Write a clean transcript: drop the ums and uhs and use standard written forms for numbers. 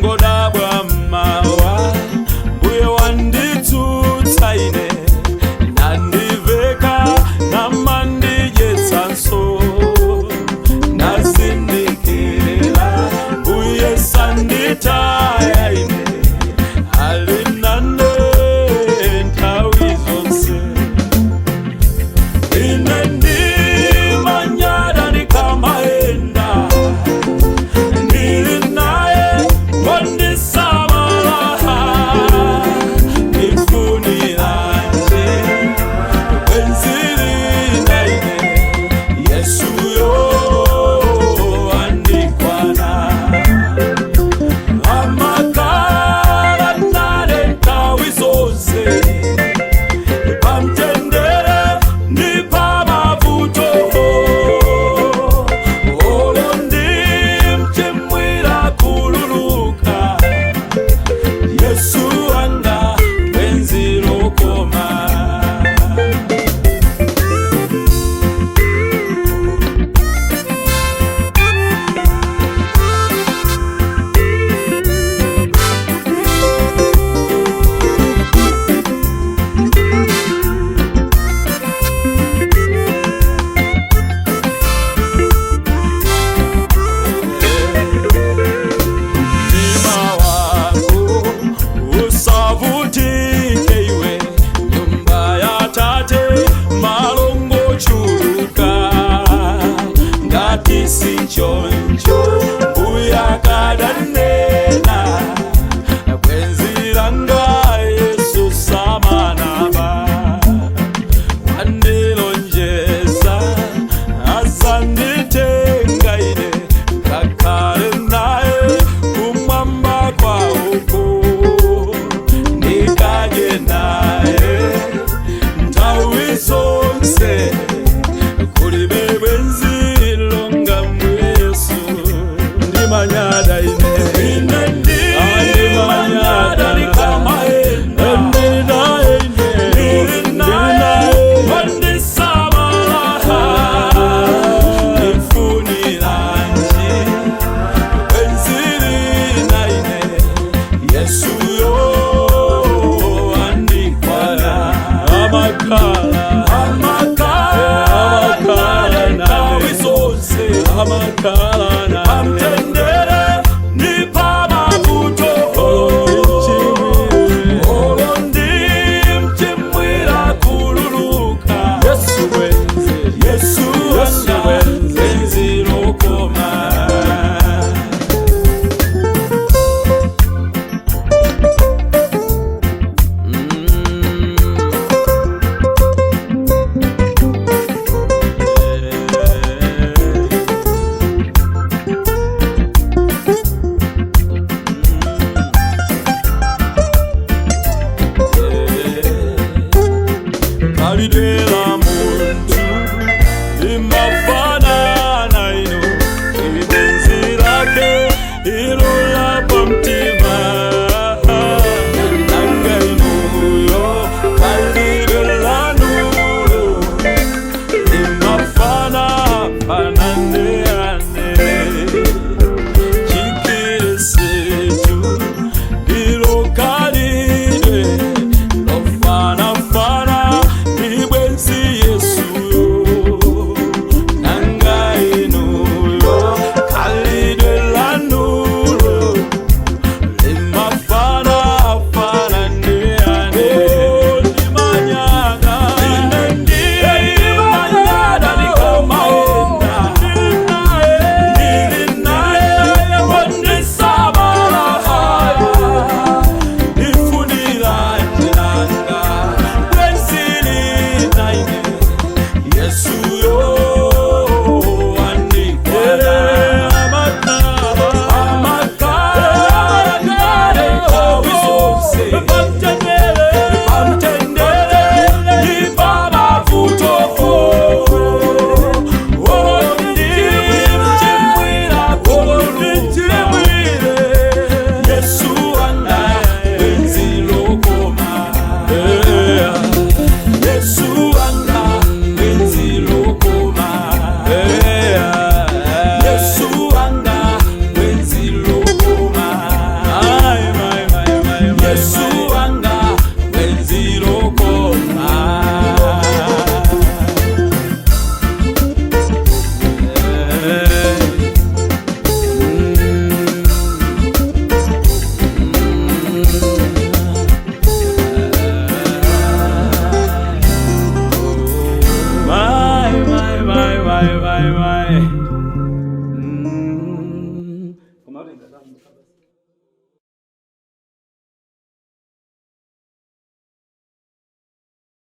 Ndingodabwa mawa mbuye wanditsutsa ine nandiveka namandijetsanso ndazindikira mbuye sanditaya ine alinane nthawi zonse ine ndimanyada ndikamaenda ndili naye wandisamala ndifunilanje kwenzilinaine yesuyo andikwana amakala nane nthawi zonse pamtendere ndi pamavuto olo ndi mchimwira kululuka Yesu wanga penzi lokoma. Mtima wako usavutike iwe, nyumba ya tate malongo chuluka ngati si choncho mbuya kadanena bwenzi langa Yesu samanaba wandilonjeza azanditenga ine ngakhale naye kumwamba kwauko ndikadye naye nthawi zonse kulibe bwenzi longa Yesu ndimanyada ine ine ndimanyada ndikamaenda ndili naye wandisamala ndifunilanje benzilinaine Yesuyo andikwana amakhala amakhala nthawi zonse Amakhala nane pamtendere ndi pamavuto olo ndi mchimwira kululuka Yesu wenze Yesu Yesu wanga wenze. benzi lokoma. Kalidela muntu imafanana ino ibenzi lake ilulapa mtima nanga inuyo kalidelanulo imafana fananeane chikirisetu ndilokalidwe lofanafana ndibwenzi Yesuyo nanga inuyo kalidwe lanulo. Bye bye.